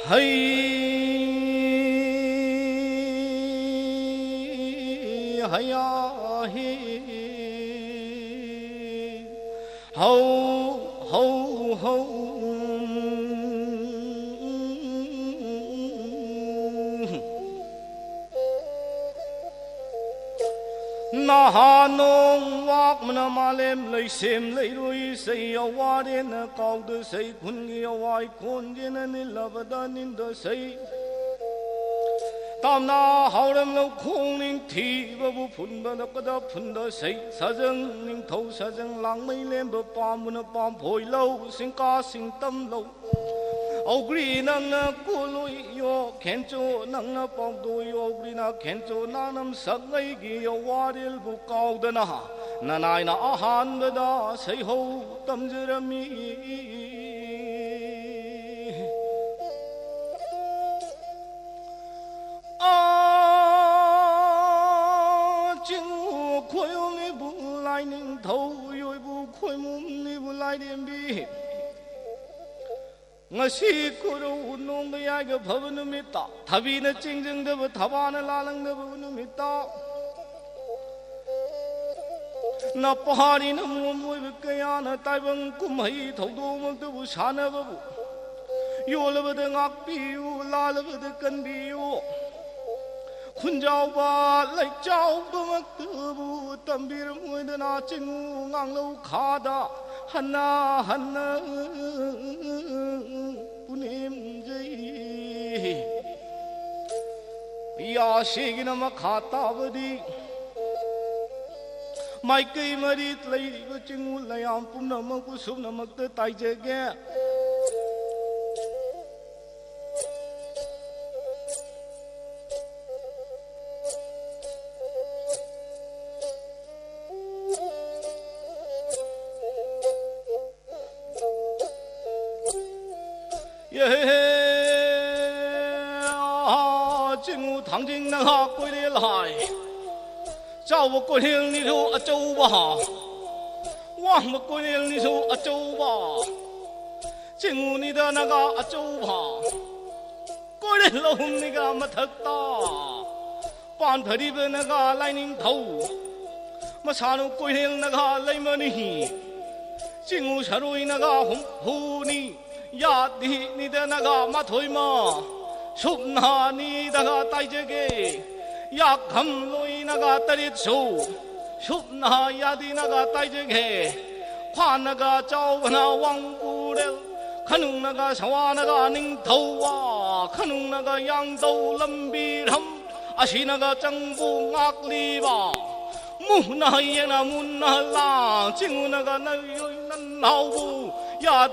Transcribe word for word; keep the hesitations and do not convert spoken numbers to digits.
ꯍꯩ ꯍꯌꯥ ꯍꯤ ꯍꯧ ꯍꯧ ꯍꯧ꯫ ꯅꯍꯥ ꯅꯣꯡ ꯋꯥꯛꯃꯅ ꯃꯥꯂꯦꯝ ꯂꯩꯁꯦꯝ ꯂꯩꯔꯣꯏ ꯁꯩ ꯑꯋꯥꯔꯦꯅ ꯀꯥꯎꯗ ꯁꯩ ꯈꯨꯟꯒꯤ ꯑꯋꯥꯏ ꯈꯣꯟꯖꯦꯅ ꯅꯤꯜꯂꯕꯗ ꯅꯤꯟꯗ ꯁꯩ꯫ ꯇꯥꯝꯅꯥ ꯍꯥꯎꯔꯝ ꯂꯧꯈꯣꯡ ꯅꯤꯡꯊꯤꯕꯕꯨ ꯐꯨꯟꯕ ꯂꯛꯄꯗ ꯐꯨꯟꯗ ꯁꯩ ꯁꯥꯖꯪ ꯅꯤꯡꯊꯧ ꯁꯥꯖꯪ ꯂꯥꯡꯃꯩ ꯂꯦꯝꯕ ꯄꯥꯝꯕꯅ ꯄꯥꯝꯐꯣꯏ ꯂꯧ ꯁꯤꯡꯀꯥ ꯁꯤꯡꯇꯝ ꯂꯧ꯫ ꯑꯧꯒ꯭ꯔꯤ ꯅꯪꯅ ꯀꯣꯜꯂꯣꯏꯌꯣ ꯈꯦꯟꯆꯣ ꯅꯪꯅ ꯄꯥꯎꯗꯣꯏꯌꯣ ꯑꯧꯒ꯭ꯔꯤꯅ ꯈꯦꯟꯆꯣ ꯅꯥꯅꯝ ꯁꯛꯉꯩꯒꯤ ꯌꯧꯋꯥꯔꯦꯜꯕꯨ ꯀꯥꯎꯗꯅ ꯅꯅꯥꯏꯅ ꯑꯍꯥꯟꯕꯗ ꯁꯩꯍꯧ ꯇꯝꯖꯔꯝꯃꯤ꯫ ꯑꯥ ꯆꯤꯡ ꯈꯣꯏꯌꯨꯝ ꯏꯕꯨ ꯂꯥꯏꯅꯤꯡꯊꯧ ꯌꯣꯏꯕꯨ ꯈꯣꯏꯃꯨꯝ ꯏꯕꯨ ꯂꯥꯏꯔꯦꯝꯕꯤ꯫ ꯉꯁꯤ ꯀꯨꯔꯧ ꯅꯣꯡꯒ ꯌꯥꯏꯒ ꯐꯕ ꯅꯨꯃꯤꯠꯇ, ꯊꯕꯤꯅ ꯆꯤꯡꯖꯪꯗꯕ, ꯊꯕꯥꯅ ꯂꯥꯂꯪꯗꯕ ꯅꯨꯃꯤꯠꯇ, ꯅꯄꯥꯔꯤꯅ ꯃꯣꯃꯣꯏꯕ ꯀꯌꯥꯅ ꯇꯥꯏꯕꯪ ꯀꯨꯝꯍꯩ ꯊꯧꯗꯣꯛꯃꯛꯇꯕꯨ ꯁꯥꯟꯅꯕꯕꯨ, ꯌꯣꯜꯂꯕꯗ ꯉꯥꯛꯄꯤꯌꯨ, ꯂꯥꯜꯂꯕꯗ ꯀꯟꯕꯤꯌꯨ꯫ ꯈꯨꯟꯖꯥꯎꯕ ꯂꯩꯆꯥꯎꯕꯃꯛꯇꯕꯨ ꯇꯝꯕꯤꯔꯝꯃꯣꯏꯗꯅ ꯆꯤꯡꯉꯨ ꯉꯥꯡꯂꯧ ꯈꯥꯗ ꯍꯟꯅ ꯍꯟꯅ ꯄꯨꯅꯦꯝꯖꯩ꯫ ꯌꯥꯁꯤꯒꯤꯅ ꯃꯈꯥ ꯇꯥꯕꯗꯤ ꯃꯥꯏꯀꯩ ꯃꯔꯤ ꯂꯩꯔꯤꯕ ꯆꯤꯡꯉꯨ ꯂꯩꯌꯥꯝ ꯄꯨꯝꯅꯃꯛꯄꯨ ꯁꯨꯞꯅꯃꯛꯇ ꯇꯥꯏꯖꯒꯦ꯫ ꯌꯦ, ꯆꯤꯡꯉꯨ ꯊꯥꯡꯖꯤꯡ ꯅꯒꯥ ꯀꯣꯏꯔꯦꯜ ꯍꯥꯏ꯫ ꯆꯥꯎꯕ ꯀꯣꯏꯔꯦꯜꯅꯤꯁꯨ ꯑꯆꯧꯕ, ꯋꯥꯡꯕ ꯀꯣꯏꯔꯦꯜꯅꯤꯁꯨ ꯑꯆꯧꯕ꯫ ꯆꯤꯡꯉꯨꯅꯤꯗ ꯅꯒꯥ ꯑꯆꯧꯕ, ꯀꯣꯏꯔꯦꯜ ꯑꯍꯨꯝꯅꯤꯒ ꯃꯊꯛꯇ ꯄꯥꯟꯊꯔꯤꯕ ꯅꯒꯥ ꯂꯥꯏꯅꯤꯡꯊꯧ, ꯃꯁꯥꯅꯨ ꯀꯣꯏꯔꯦꯜ ꯅꯒꯥ ꯂꯩꯃꯅꯤ꯫ ꯆꯤꯡꯉꯨ ꯁꯔꯣꯏ ꯅꯒꯥ ꯍꯨꯝꯐꯨꯅꯤ, ꯌꯥꯗꯤꯅꯤꯗ ꯅꯒꯥ ꯃꯥꯊꯣꯏꯃ, ꯁꯨꯞꯅꯥꯅꯤꯗꯒ ꯇꯥꯏꯖꯒꯦ꯫ ꯌꯥꯛꯈꯝ ꯂꯣꯏ ꯅꯒꯥ ꯇꯔꯦꯠꯁꯨ, ꯁꯨꯞꯅ ꯌꯥꯗꯤꯅꯒ ꯇꯥꯏꯖꯒꯦ꯫ ꯈ꯭ꯋꯥꯅꯒ ꯆꯥꯎꯕꯅ ꯋꯥꯡꯕꯨꯔꯦꯜ, ꯈꯅꯨꯡꯅꯒ ꯁꯋꯥꯅꯒ ꯅꯤꯡꯊꯧꯋꯥ, ꯈꯅꯨꯡꯅꯒ ꯌꯥꯡꯗꯧ ꯂꯝꯕꯤꯔꯝ, ꯑꯁꯤꯅꯒ ꯆꯪꯕꯨ ꯉꯥꯛꯂꯤꯕ꯫ ꯃꯨꯅ ꯌꯦꯡꯅ ꯃꯨꯟꯅ ꯂꯥꯡ, ꯆꯤꯡꯉꯨꯅꯒ ꯅꯌꯣꯏ ꯅꯅꯥꯎꯕꯨ ꯌꯥ